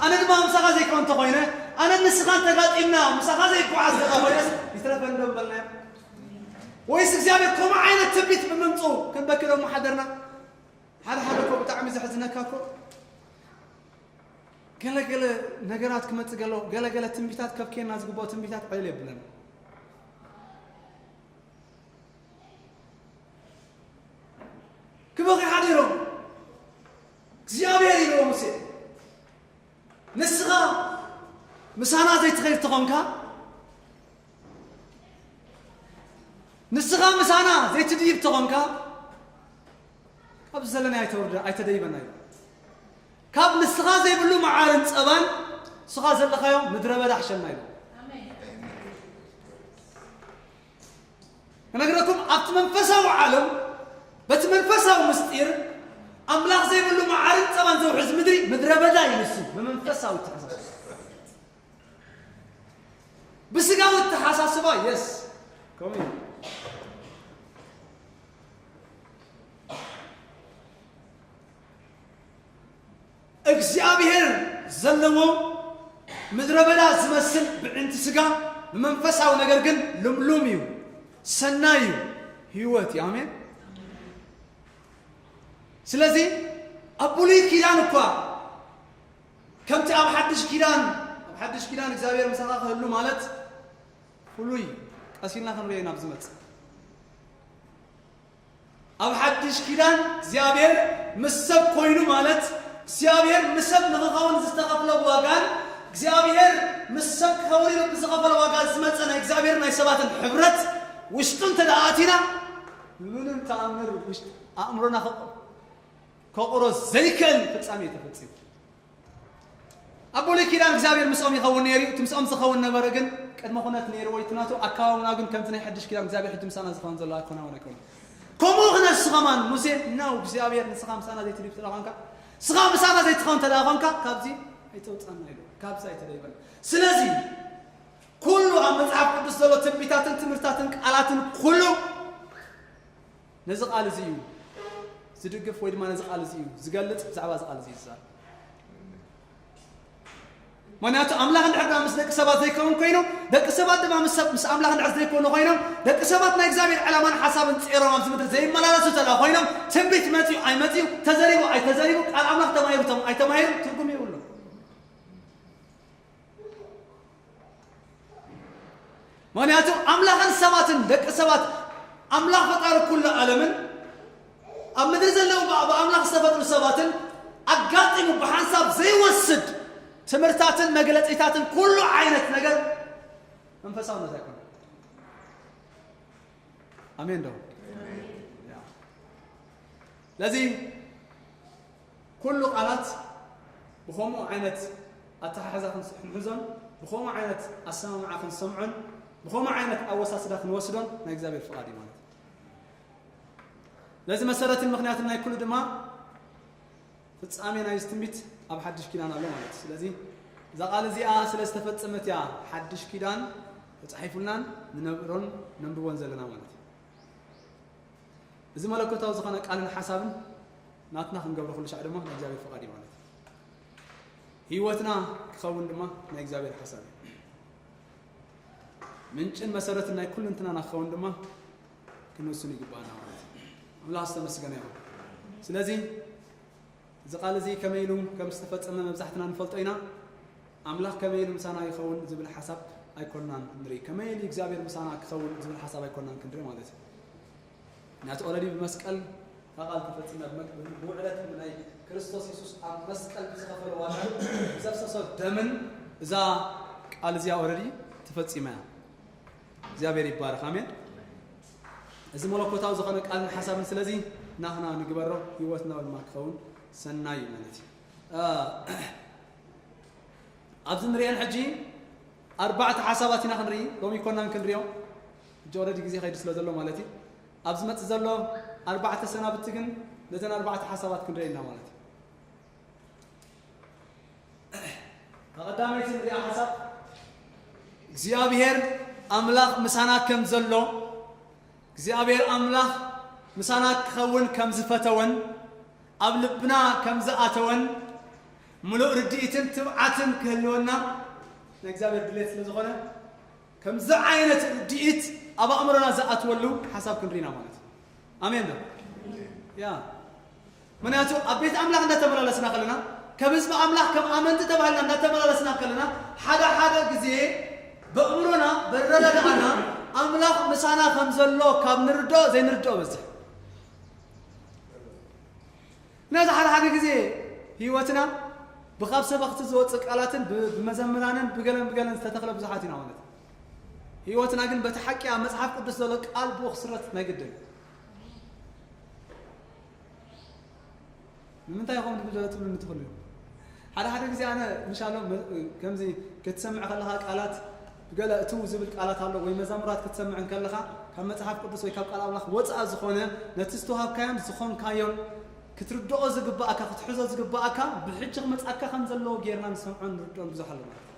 ኣነ ድማ ምሳኻ ዘይኮን እንተኾይነ ኣነ ንስኻ እንተጋጢምና ምሳኻ ዘይጓዓዝ እንተኾይነስ ይትረፈኒ ዶ ምበልናዮ? ወይስ እግዚኣብሔር ከምኡ ዓይነት ትንቢት ብምምፅኡ ክንበኪ ዶ ምሓደርና? ሓደ ሓደ እኮ ብጣዕሚ ዘሕዝነካ እኮ ገለገለ ነገራት ክመፅእ ገሎ ገለገለ ትንቢታት ከብኬና ዝግብኦ ትንቢታት ዕልል የብለን። ክበኺ ሓዲሮም እግዚኣብሔር ኢልዎ ሙሴ ንስኻ ምሳና ዘይትኸይድ ተኾንካ ንስኻ ምሳና ዘይትድይብ ተኾንካ ካብ ዘለናይ ኣይተወርደ ኣይተደይበና እዩ። ካብ ንስኻ ዘይብሉ መዓርን ፀባን ንስኻ ዘለኻዮ ምድረ በዳ ሕሸና እዩ። ክነግረኩም ኣብቲ መንፈሳዊ ዓለም በቲ መንፈሳዊ ምስጢር ኣምላኽ ዘይብሉ መዓርን ፀባን ዘውሕዝ ምድሪ ምድረ በዳ እዩ። ንሱ ብመንፈሳዊ ተሓሳስባ ብስጋዊ ተሓሳስባ የስ ከምኡ እዩ። እግዚኣብሔር ዘለዎ ምድረ በዳ ዝመስል ብዕንቲ ስጋ ብመንፈሳዊ ነገር ግን ልምሉም እዩ፣ ሰናይ እዩ፣ ህይወት እዩ። ኣሜን። ስለዚ ኣብ ብሉይ ኪዳን እኳ ከምቲ ኣብ ሓድሽ ኪዳን ኣብ ሓድሽ ኪዳን እግዚኣብሔር ምሳኻ ክህሉ ማለት ፍሉይ ቀሲልና ክንሪኦ ኢና ብዝመጽእ ኣብ ሓድሽ ኪዳን እግዚኣብሔር ምስ ሰብ ኮይኑ ማለት እግዚኣብሔር ምስ ሰብ ንክኸውን ዝተኸፍለ ዋጋን እግዚኣብሔር ምስ ሰብ ክኸውን ኢሉ ብዝኸፈለ ዋጋ ዝመፀ ናይ እግዚኣብሔር ናይ ሰባትን ሕብረት ውሽጡ እንተ ደኣ ኣቲና ብምንም ተኣምር ውሽጢ ኣእምሮና ከቕ- ከቑሮ ዘይክእል ፍጻሜ እዩ ተፈጺሙ። ኣብ ብሉይ ኪዳን እግዚኣብሔር ምስኦም ይኸውን ነይሩ እዩ። እቲ ምስኦም ዝኸውን ነበረ ግን ቅድመ ኩነት ነይርዎ እዩ። እቲ ናቱ ኣከዋውና ግን ከምቲ ናይ ሓድሽ ኪዳን እግዚኣብሔር ሕጂ ምሳና ዝኸውን ዘሎ ኣከናውን ኣይኮነን። ከምኡ ክነሱ ከማን ሙሴ ነው እግዚኣብሔር ንስኻ ምሳና ዘይትድይብ ተደኣ ኾንካ ንስኻ ምሳና ዘይትኸውን ተደኣ ኾንካ ካብዚ ኣይተውፃና ኢሉ ካብዚ ኣይተደይበን። ስለዚ ኩሉ ኣብ መጽሓፍ ቅዱስ ዘሎ ትንቢታትን ትምህርታትን ቃላትን ኩሉ ነዚ ቃል እዚ እዩ ዝድግፍ ወይ ድማ ነዚ ቃል እዚ እዩ ዝገልጽ ብዛዕባ እዚ ቃል እዚ እዩ ዝዛረብ። ምክንያቱ ኣምላኽ እንድሕር ድማ ምስ ደቂ ሰባት ዘይከውን ኮይኑ ደቂ ሰባት ድማ ምስ ሰብ ምስ ኣምላኽ እንድሕር ዘይኮኑ ኮይኖም ደቂ ሰባት ናይ እግዚኣብሔር ዕላማን ሓሳብን ጼሮም ኣብዚ ምድሪ ዘይመላለሱ ተላ ኮይኖም ትንቢት መፅዩ ኣይመፅዩ ተዘሪቡ ኣይተዘሪቡ ቃል ኣምላኽ ተማሂሩ ተም- ኣይተማሂሩ ትርጉም የብሉ። ምክንያቱ ኣምላኽን ሰባትን ደቂ ሰባት ኣምላኽ ፈጣሪ ኩሉ ዓለምን ኣብ ምድሪ ዘለዉ ብኣምላኽ ዝተፈጥሩ ሰባትን ኣጋጢሙ ብሓንሳብ ዘይወስድ ትምህርታትን መግለፂታትን ኩሉ ዓይነት ነገር መንፈሳውነት ኣይኮነ። ኣሜን ዶ? ስለዚ ኩሉ ቃላት ብኸምኡ ዓይነት ኣተሓሕዛ ክንሕዞን ብኸምኡ ዓይነት ኣሰማምዓ ክንሰምዖን ብኸምኡ ዓይነት ኣወሳስዳ ክንወስዶን ናይ እግዚኣብሔር ፍቓድ እዩ ማለት እዩ። ነዚ መሰረትን ምኽንያትን ናይ ኩሉ ድማ ፍጻሜ ናይዚ ትንቢት ኣብ ሓድሽ ኪዳን ኣሎ ማለት እዩ። ስለዚ እዛ ቃል እዚኣ ስለ ዝተፈጸመት እያ ሓድሽ ኪዳን ተጻሒፉልናን ንነብሮን ነንብቦን ዘለና ማለት እዩ። እዚ መለኮታዊ ዝኾነ ቃልን ሓሳብን ናትና ክንገብሮ ኩሉ ሻዕ ድማ ናይ እግዚኣብሔር ፍቓድ እዩ ማለት እዩ። ህይወትና ክኸውን ድማ ናይ እግዚኣብሔር ሓሳብ እዩ። ምንጭን መሰረትን ናይ ኩሉ እንትናና ክኸውን ድማ ክንውስን ይግባኣና ማለት እዩ። ኣምላኽ ዝተመስገነ ይኹን። ስለዚ እዚ ቃል እዚ ከመይ ኢሉ ከም ዝተፈጸመ መብዛሕትና ንፈልጦ ኢና። ኣምላኽ ከመይ ኢሉ ምሳና ይኸውን ዝብል ሓሳብ ኣይኮንናን ንርኢ። ከመይ ኢሉ እግዚኣብሔር ምሳና ክኸውን ዝብል ሓሳብ ኣይኮንናን ክንርኢ ማለት እዩ። ናቲ ኦረዲ ብመስቀል እታ ቃል ተፈጺማ ብመ- ብውዕለት ናይ ክርስቶስ የሱስ ኣብ መስቀል ብዝኸፈሎ ዋጋ ብዘፍሰሶ ደምን እዛ ቃል እዚኣ ኦረዲ ተፈጺማ እያ። እግዚኣብሔር ይባረኽ። ኣሜን። እዚ መለኮታዊ ዝኾነ ቃልን ሓሳብን ስለዚ ናህና ንግበሮ ህይወትና ድማ ክኸውን ሰናይ እዩ ማለት እዩ። እ፣ ኣብዚ ንሪአን ሕጂ ኣርባዕተ ሓሳባት ኢና ክንርኢ። ሎሚ ኮናን ክንሪኦ ሕጂ ኦረዲ ግዜ ከይዱ ስለ ዘሎ ማለት እዩ። ኣብ ዝመጽእ ዘሎ ኣርባዕተ ሰናብቲ ግን ነዘን ኣርባዕተ ሓሳባት ክንሪኦ ኢና ማለት እዩ። ቀዳመይቲ ንሪኣ ሓሳብ እግዚኣብሔር ኣምላኽ ምሳና ከም ዘሎ እግዚኣብሔር ኣምላኽ ምሳና ክኸውን ከም ዝፈተወን ኣብ ልብና ከም ዝኣተወን ምሉእ ርድኢትን ትብዓትን ክህልወና ናይ እግዚኣብሔር ድሌት ስለ ዝኾነ ከምዚ ዓይነት ርድኢት ኣብ ኣእምሮና ዝኣትወሉ ሓሳብ ክንርኢና ማለት እዩ። ኣሜን ዶ? ያ ምክንያቱ ኣብ ቤት ኣምላኽ እንዳተመላለስና ከለና ከም ህዝቢ ኣምላኽ ከም ኣመንቲ ተባሂልና እንዳተመላለስና ከለና ሓደ ሓደ ግዜ በእምሮና በረዳዳእና ኣምላኽ ምሳና ከም ዘሎ ካብ ንርድኦ ዘይንርድኦ በዝሕ ነዚ ሓደ ሓደ ግዜ ህይወትና ብካብ ሰበኽቲ ዝወፅእ ቃላትን ብ- ብመዘምራንን ብገለን ብገለን ዝተተኽለ ብዙሓት ኢና ማለት እዩ። ህይወትና ግን በቲ ሓቂ ኣብ መፅሓፍ ቅዱስ ዘሎ ቃል ብኡ ክስረት ናይ ግድን ንምንታይ ይኸውን ትብሉ ትብሉ ትኽእሉ እዮም። ሓደ ሓደ ግዜ ኣነ ምሻሎም ከምዚ ክትሰምዕ ከለኻ ቃላት ገለ እትው ዝብል ቃላት ኣሎ ወይ መዛሙራት ክትሰምዕ እንከለኻ ካብ መጽሓፍ ቅዱስ ወይ ካብ ቃል ኣምላኽ ወፃእ ዝኾነ ነቲ ዝተዋሃብካዮን ዝኾንካዮን ክትርድኦ ዝግባእካ ክትሕዞ ዝግባእካ ብሕጂ ክመፅኣካ ከም ዘለዎ ጌርና ንሰምዖን ንርድኦን ብዙሕ ኣሎ ማለት እዩ።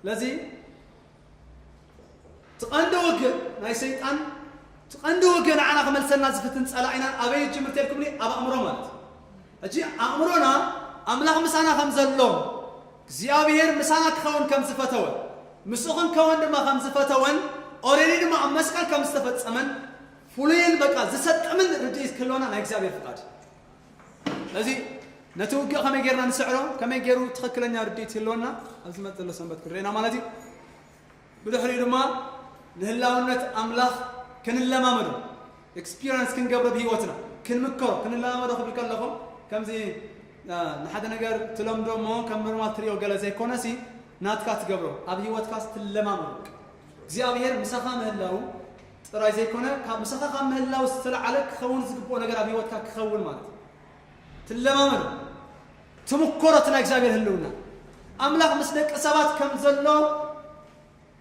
ስለዚ እቲ ቀንዲ ውግእ ናይ ሰይጣን እቲ ቀንዲ ውግእ ንዓና ክመልሰና ዝፍትን ጸላኢና ኣበይ ይጅምር ተልኩምኒ ኣብ ኣእምሮ ማለት እዩ። ሕጂ ኣእምሮና ኣምላኽ ምሳና ከም ዘሎ እግዚኣብሔር ምሳና ክኸውን ከም ዝፈተወ ምስኡ ክንከውን ድማ ከም ዝፈተወን ኦረዲ ድማ ኣብ መስቀል ከም ዝተፈጸመን ፍሉይን በቃ ዝሰጥምን ርድኢት ክህልወና ናይ እግዚኣብሔር ፍቓድ እዩ። ስለዚ ነቲ ውግእ ከመይ ጌርና ንስዕሮ ከመይ ገይሩ ትኽክለኛ ርድኢት ይህልወና ኣብዚ መጥ ዘሎ ሰንበት ክንርኤና ማለት እዩ። ብድሕሪኡ ድማ ንህላውነት ኣምላኽ ክንለማመዶ ኤክስፒሪንስ ክንገብሮ ብህይወትና ክንምከሮ ክንለማመዶ ክብል ከለኹ ከምዚ ንሓደ ነገር ትለምዶ እሞ ከም ኖርማል ትሪኦ ገለ ዘይኮነሲ ናትካ ትገብሮ ኣብ ህይወትካስ ትለማመዶ እግዚኣብሔር ምሳኻ ምህላው ጥራይ ዘይኮነ ካብ ምሳኻ ካብ ምህላው ዝተለዓለ ክኸውን ዝግብኦ ነገር ኣብ ህይወትካ ክኸውን ማለት እዩ። ትለማመዶ ትምኮሮ እቲ ናይ እግዚኣብሔር ህልውና ኣምላኽ ምስ ደቂ ሰባት ከም ዘሎ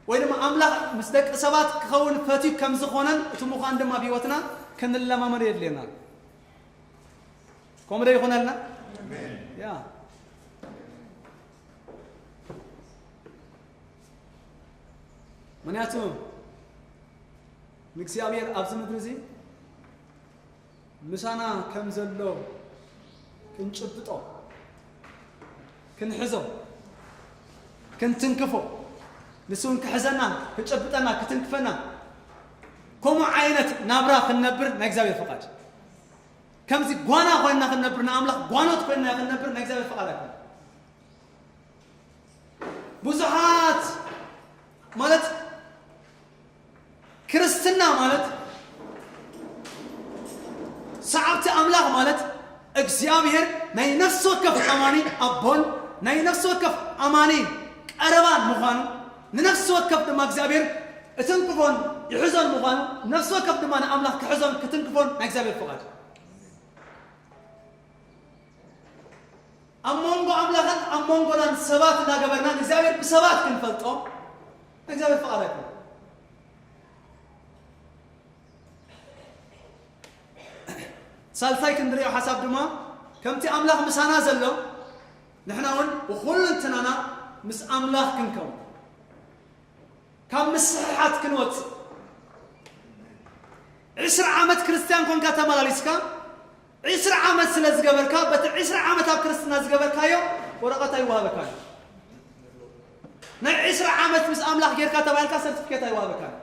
ወይ ድማ ኣምላኽ ምስ ደቂ ሰባት ክኸውን ፈትዩ ከም ዝኾነን እቲ ምዃን ድማ ኣብ ህይወትና ክንለማመዶ የድልየና። ከምኡ ዶ ይኾነልና? ያ ምክንያቱ ንእግዚኣብሔር ኣብዚ ምድሪ እዚ ምሳና ከም ዘሎ ክንጭብጦ ክንሕዞ ክንትንክፎ ንሱ እውን ክሕዘና ክጨብጠና ክትንክፈና ከምኡ ዓይነት ናብራ ክንነብር ናይ እግዚኣብሔር ፍቓድ ከምዚ ጓና ኮይንና ክንነብር ንኣምላኽ ጓኖት ኮይንና ክንነብር ናይ እግዚኣብሔር ፍቓድ ኣይኮነ። ብዙሓት ማለት ክርስትና ማለት ሰዓብቲ ኣምላኽ ማለት እግዚኣብሔር ናይ ነፍሲ ወከፍ ኣማኒ ኣቦን ናይ ነፍሲ ወከፍ ኣማኒ ቀረባን ምዃኑ ንነፍሲ ወከፍ ድማ እግዚኣብሔር እትንክፎን ይሕዞን ምዃኑ ነፍሲ ወከፍ ድማ ንኣምላኽ ክሕዞን ክትንክፎን ናይ እግዚኣብሔር ፍቓድ ኣብ መንጎ ኣምላኽን ኣብ መንጎናን ሰባት እናገበርና ንእግዚኣብሔር ብሰባት ክንፈልጦ እግዚኣብሔር ፍቓድ ኣይኮነ። ሳልሳይ ክንሪኦ ሓሳብ ድማ ከምቲ ኣምላኽ ምሳና ዘሎ ንሕና እውን ብኹልንትናና ምስ ኣምላኽ ክንከውን ካብ ምስሕሓት ክንወፅእ። ዕስራ ዓመት ክርስትያን ኮንካ ተመላሊስካ ዕስራ ዓመት ስለ ዝገበርካ በቲ ዕስራ ዓመት ኣብ ክርስትና ዝገበርካዮ ወረቐት ኣይወሃበካን። ናይ ዕስራ ዓመት ምስ ኣምላኽ ጌርካ ተባሂልካ ሰርቲፊኬት ኣይወሃበካን።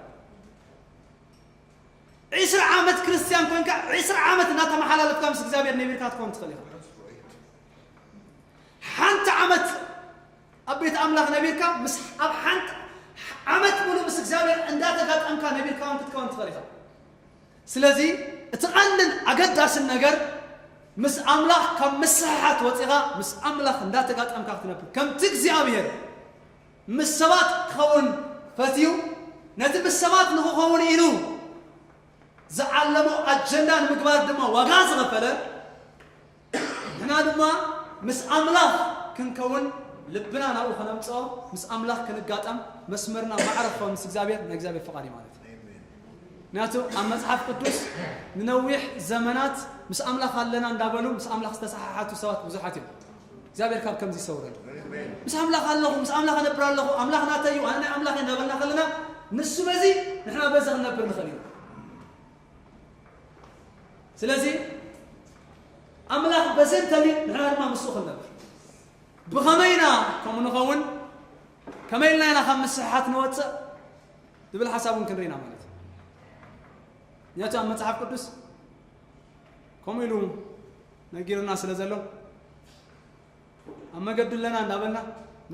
ዕስራ ዓመት ክርስትያን ኮንካ ዕስራ ዓመት እናተመሓላለፍካ ምስ እግዚኣብሔር ነቢርካ ክትከውን ትኽእል ኢኻ። ሓንቲ ዓመት ኣብ ቤት ኣምላኽ ነቢርካ ምስ ኣብ ሓንቲ ዓመት ሙሉ ምስ እግዚኣብሔር እንዳተጋጠምካ ነቢርካ እውን ክትከውን ትኽእል ኢኻ። ስለዚ እቲ ቀንድን ኣገዳስን ነገር ምስ ኣምላኽ ካብ ምስሕሓት ወፂኻ ምስ ኣምላኽ እንዳተጋጠምካ ክትነብር ከምቲ እግዚኣብሔር ምስ ሰባት ክኸውን ፈትዩ ነቲ ምስ ሰባት ንክኸውን ኢሉ ዝዓለሞ ኣጀንዳ ንምግባር ድማ ዋጋ ዝኸፈለ ንሕና ድማ ምስ ኣምላኽ ክንከውን ልብና ናብኡ ከነምፅኦ ምስ ኣምላኽ ክንጋጠም መስመርና ማዕረ ክኸውን ምስ እግዚኣብሔር ናይ እግዚኣብሔር ፍቓድ እዩ ማለት እዩ። ምክንያቱ ኣብ መፅሓፍ ቅዱስ ንነዊሕ ዘመናት ምስ ኣምላኽ ኣለና እንዳበሉ ምስ ኣምላኽ ዝተሰሓሓቱ ሰባት ብዙሓት እዮም። እግዚኣብሔር ካብ ከምዚ ይሰውረን። ምስ ኣምላኽ ኣለኹ፣ ምስ ኣምላኽ እነብር ኣለኹ፣ ኣምላኽ ናተይ እዩ፣ ኣነ ናይ ኣምላኽ እየ እናበልና ከለና ንሱ በዚ ንሕና በዚ ክንነብር ንኽእል ኢና። ስለዚ ኣምላኽ በዚ እንተሊ ንሕና ድማ ምስኡ ክንነብር ብኸመይ ኢና ከምኡ ንኸውን? ከመይ ኢልና ኢና ካብ ምስሕሓት ንወፅእ ዝብል ሓሳብ እውን ክንርኢና ማለት እዩ። ምክንያቱ ኣብ መፅሓፍ ቅዱስ ከምኡ ኢሉ ነጊርና ስለ ዘሎ ኣብ መገዲ ኣለና እንዳበልና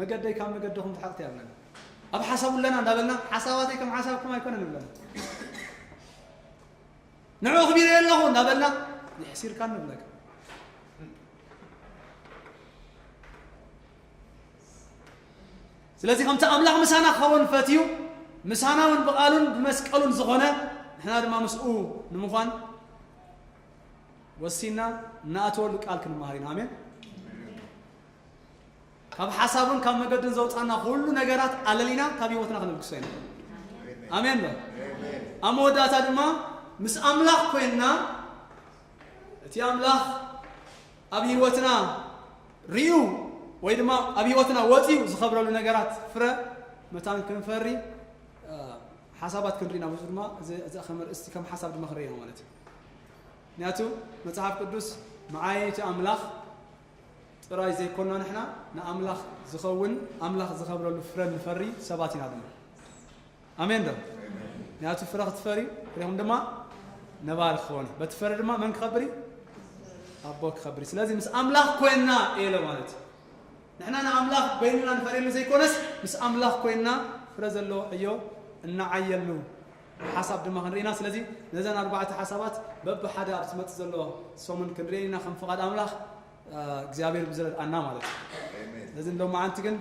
መገደይ ካብ መገድኹም ትሓቕቲ ኣለና ኣብ ሓሳቡ ኣለና እንዳበልና ሓሳባተይ ከም ሓሳብኩም ኣይኮነን ይብለና ንዑ ክቢረ ኣለኹ እንዳበልና ይሕሲርካ ንብለካ ስለዚ ከምቲ ኣምላኽ ምሳና ክኸውን ፈትዩ ምሳና እውን ብቓሉን ብመስቀሉን ዝኾነ ንሕና ድማ ምስኡ ንምዃን ወሲና እናኣተወሉ ቃል ክንመሃር ኢና ኣሜን ካብ ሓሳቡን ካብ መገድን ዘውፃና ኩሉ ነገራት ኣለሊና ካብ ህይወትና ከነልግሶ ኢና ኣሜን ዶ ኣብ መወዳእታ ድማ ምስ ኣምላኽ ኮይንና እቲ ኣምላኽ ኣብ ህይወትና ርዩ ወይ ድማ ኣብ ህይወትና ወፅዩ ዝኸብረሉ ነገራት ፍረ መታን ክንፈሪ ሓሳባት ክንርኢና ብዙ ድማ እዚ ከም ርእስቲ ከም ሓሳብ ድማ ክንርኢ ማለት እዩ ምክንያቱ መፅሓፍ ቅዱስ መዓየይቲ ኣምላኽ ጥራይ ዘይኮና ንሕና ንኣምላኽ ዝኸውን ኣምላኽ ዝኸብረሉ ፍረ ንፈሪ ሰባት ኢና ድማ ኣሜን ዶ ምክንያቱ ፍረ ክትፈሪ ፍሬኹም ድማ ነባሪ ክኸውን እዩ በቲ ፍረ ድማ መን ክኸብር እዩ ኣቦ ክኸብር እዩ ስለዚ ምስ ኣምላኽ ኮይንና ኢለ ማለት እዩ ንሕና ንኣምላኽ በይንና ንፈርየሉ ዘይኮነስ ምስ ኣምላኽ ኮይንና ፍረ ዘለዎ ዕዮ እናዓየሉ ሓሳብ ድማ ክንርኢና ስለዚ ነዘን ኣርባዕተ ሓሳባት በብሓደ ኣብ ዝመፅእ ዘሎ ሰሙን ክንርኤን ኢና ከም ፍቓድ ኣምላኽ እግዚኣብሔር ብዝረድኣና ማለት እዩ ስለዚ ንሎማዓንቲ ግን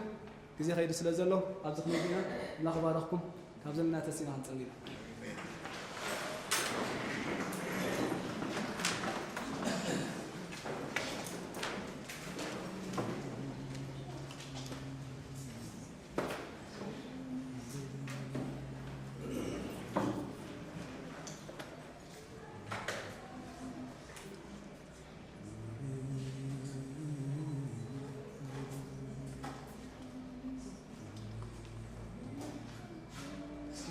ግዜ ከይዱ ስለ ዘሎ ኣብዚ ክንርኢና ኣምላኽ ባረኽኩም ካብ ዘለና ተሲና ክንፀሊ ኢና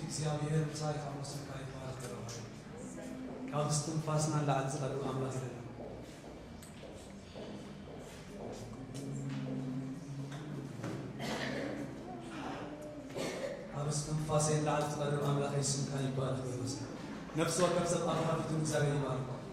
እግዚኣብሔር ምሳይ ካብ መስልካ ይባረክ ዘለኹ ካብ እስትንፋስና ንላዕሊ ዝቐርብ ኣምላኽ የለን ኣብ እስትንፋሰይ ንላዕሊ ትቐርብ ኣምላኸይ ስምካ ይባረክ ይመስል ነፍሲ ወከፍ ሰብ ኣፋፊቱ እግዚኣብሔር ይባረክ